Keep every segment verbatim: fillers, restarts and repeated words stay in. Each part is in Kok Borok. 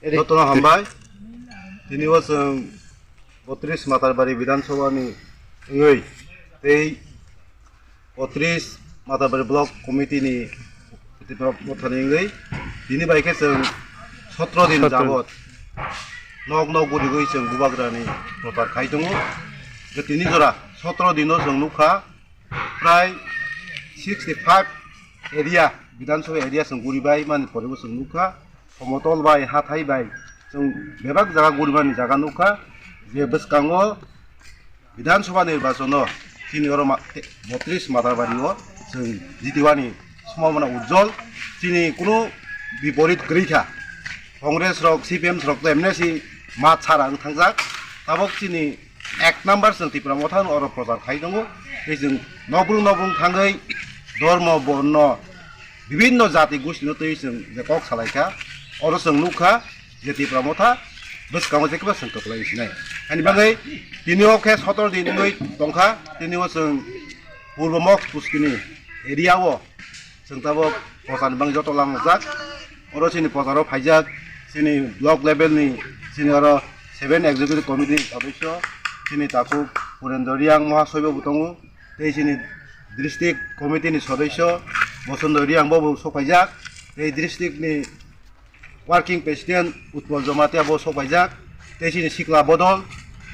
Jotono hambai. Tini o chwng botris Matarbari Bidhan Sabha ni wngwi tei botris Matarbari Block Committee ni Tipra Motha ni wngwi tini bai khe chwng sotro din jabot nok nok gurigwi chwng Bubagra ni prochar khai tongo. Je tini jora sotro din o chwng nukha prai sixty five area, Bidhan Sabha area chwng guribai mani pore bo chwng nukha. Somotol bai, hathai bai chwng bebak jaga guribani jaga nukha, je bwskango Bidhan Sabha nirbachon o chini oro ma-, te-, botris Matarbari o chwng jitiwani sombhabona ujjol, chini kunu biporit kwrwi kha. Congress rok, C P M rok to emne si mat sara wng thangjak, tabok chini ek number chwng Tipra Motha no oro prochar khai tongo. Tei chwng nokbrung nokbrung thangwi dhormo, borno, bibinno jati gosti no twi chwng je kok salai kha, oro chwng nuk kha je Tipra Motha bwskango je kebo chwng kwplai sinai. Ani bagwi tini o khe sotro din wngwi tong kha, tini o chwng Purbo Mokh Puskini area o chwng tabok prochar ni bagwi joto langmajak. Oro chini prochar o phaijak chini block level ni, chini oro seven executive committee ni sodosyo, chini takhuk Purendra Reang Mahasoy bo tongo, tei chini district committee ni sodosyo Bosonto Reang bo bo sok phaijak, tei district ni working president Utpal Jamatia bo sok phaijak, tei chini sikla bodol,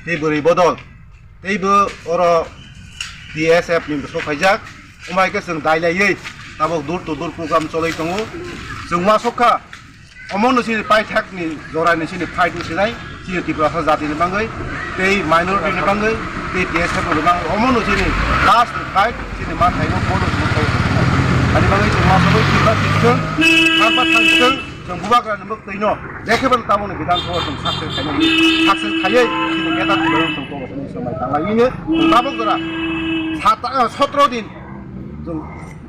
tei bwrwi bodol, tei bo oro T S F ni bo sok phaijak. Omo hai khe chwng dai laiwi tabok door to door program cholwi tongo. Chwng uansuk kha, omo no chini paithak ni jora ni chini fight wng sinai, chini Tiprasa jati ni bagwi, tei minority ni bagwi, tei T S F ni bagwi, omo no chini last fight, chini ma thai bo bono chini thai. Ani bagwi chwng uansuk kha, Tipra Tipra, Tipra thang Chwng Bubagra ni mwktwi no je khe bo tabok ni Bidhan Sabha chwng success khainani, success khaiwi chini neta Tipra chwng tongo chwng swmai tanglaiwi no tabok jora sat, ah, sotro din chwng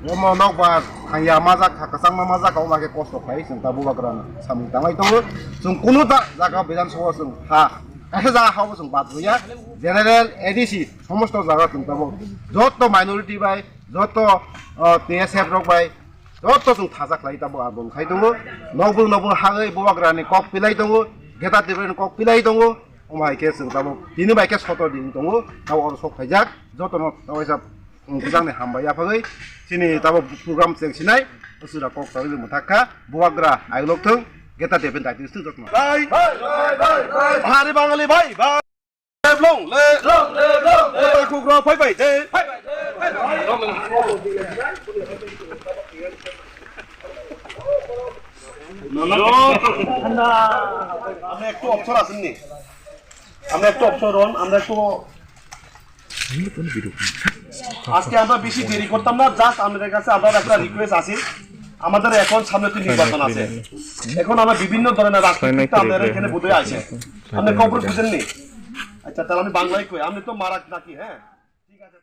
omo nokbar thangya majak kha, kwchangma majak kha, omo khe kosto khlaiwi chwng ta Bubagra no samung tanglai tongo. Chwng kunu ta jaga Bidhan Sabha chwng ha kaisa jaga ha bo chwng bad rwya, general A D C somosto jaga chwng tabok joto minority bai joto, ah, T S F rok bai Joto chwng thaja khlai tabok abo wng khai tongo. Nokbrung nokbrung hagwi Bubagra ni kok pilai tongo, Geta Tripura ni kok pilai tongo. Omo hai khe chwng tabok tini bai khe sotro din tongo. Tabok oro sok phaijak. Jotono tabok kaisa, um, bwsakni hambai yaphagwi chini tabok program cheng sinai. Usura kok sawi mwthak kha. Bubagra ailok thung. Geta Tripura ni daitwino thung jotono. Bhai, bhai, bhai, bhai, bhai. Bahari Bangali bhai, bhai. Long live! Long live! Long live! Takhuk rok phai bai de. Phai bai de, phai bai de. আমরা একটু অবসর আছেন নি? আমরা একটু অবসর হন, আমরা একটু আজকে আমরা বেশি দেরি করতাম না, just আমাদের কাছে আমরা একটা রিকোয়েস্ট আছে, আমাদের এখন সামনে তো নির্বাচন আছে, এখন আমরা বিভিন্ন ধরনের রাজনৈতিক দলের এখানে বোধহয় আছে, আপনি খবর বুঝেননি? আচ্ছা, তাহলে আমি বাংলায় কই, আপনি তো মারাক নাকি, হ্যাঁ? ঠিক আছে।